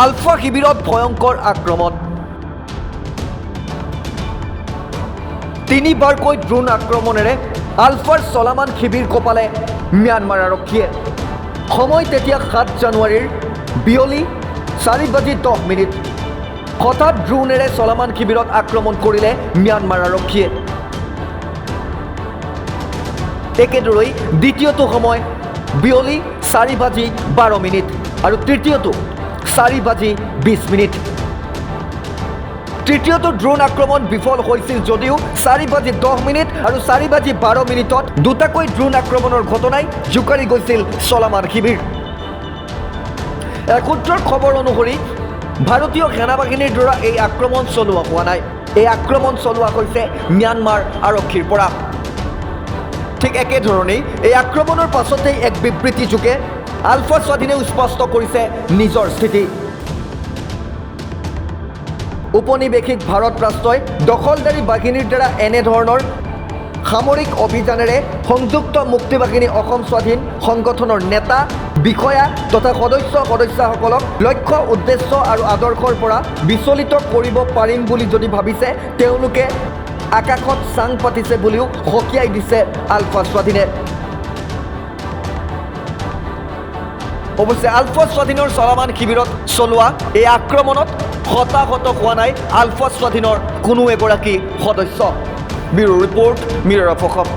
আলফা শিবিৰত ভয়ংকৰ আক্ৰমণ। তিনিবাৰকৈ ড্ৰোন আক্ৰমণেৰে আলফাৰ চলামান শিবিৰ কঁপালে ম্যানমাৰ আৰক্ষীয়ে। সময় তেতিয়া 7 জানুৱাৰীৰ বিয়লি 4 বাজি 10 মিনিট। হঠাৎ ড্ৰোনেৰে চলামান শিবিৰত আক্ৰমণ কৰিলে ম্যানমাৰ আৰক্ষীয়ে। একেদৰেই দ্বিতীয়টো সময় বিয়লি 4 বাজি 12 মিনিট আৰু তৃতীয়টো 4 বাজি 20 মিনিট। তৃতীয়টো ড্ৰোন আক্ৰমণ বিফল হৈছিল যদিও 4 বাজি 10 মিনিট আৰু 4 বাজি 12 মিনিটত দুটাকৈ ড্ৰোন আক্ৰমণৰ ঘটনাই জোকাৰি গৈছিল চলামান শিবিৰ। এক সূত্ৰৰ খবৰ অনুসৰি ভাৰতীয় সেনাবাহিনীৰ দ্বাৰা এই আক্ৰমণ চলোৱা হোৱা নাই। এই আক্ৰমণ চলোৱা হৈছে ম্যানমাৰ আৰক্ষীৰ পৰা। ঠিক একেধৰণেই এই আক্ৰমণৰ পাছতেই এক বিবৃতিযোগে আলফা স্বাধীনেও স্পষ্ট কৰিছে নিজৰ স্থিতি। উপনিৱেশিক ভাৰত ৰাষ্ট্ৰই দখলদাৰী বাহিনীৰ দ্বাৰা এনেধৰণৰ সামৰিক অভিযানেৰে সংযুক্ত মুক্তি বাহিনী অসম স্বাধীন সংগঠনৰ নেতা, বিষয়া তথা সদস্য সদস্যাসকলক লক্ষ্য, উদ্দেশ্য আৰু আদৰ্শৰ পৰা বিচলিত কৰিব পাৰিম বুলি যদি ভাবিছে, তেওঁলোকে আকাশত চাং পাতিছে বুলিও সকীয়াই দিছে আলফা স্বাধীনে। অৱশ্যে আলফা স্বাধীনৰ চলামান শিবিৰত চলোৱা এই আক্ৰমণত হতাহত হোৱা নাই আলফা স্বাধীনৰ কোনো এগৰাকী সদস্য। Bureau report, mirror of Assam.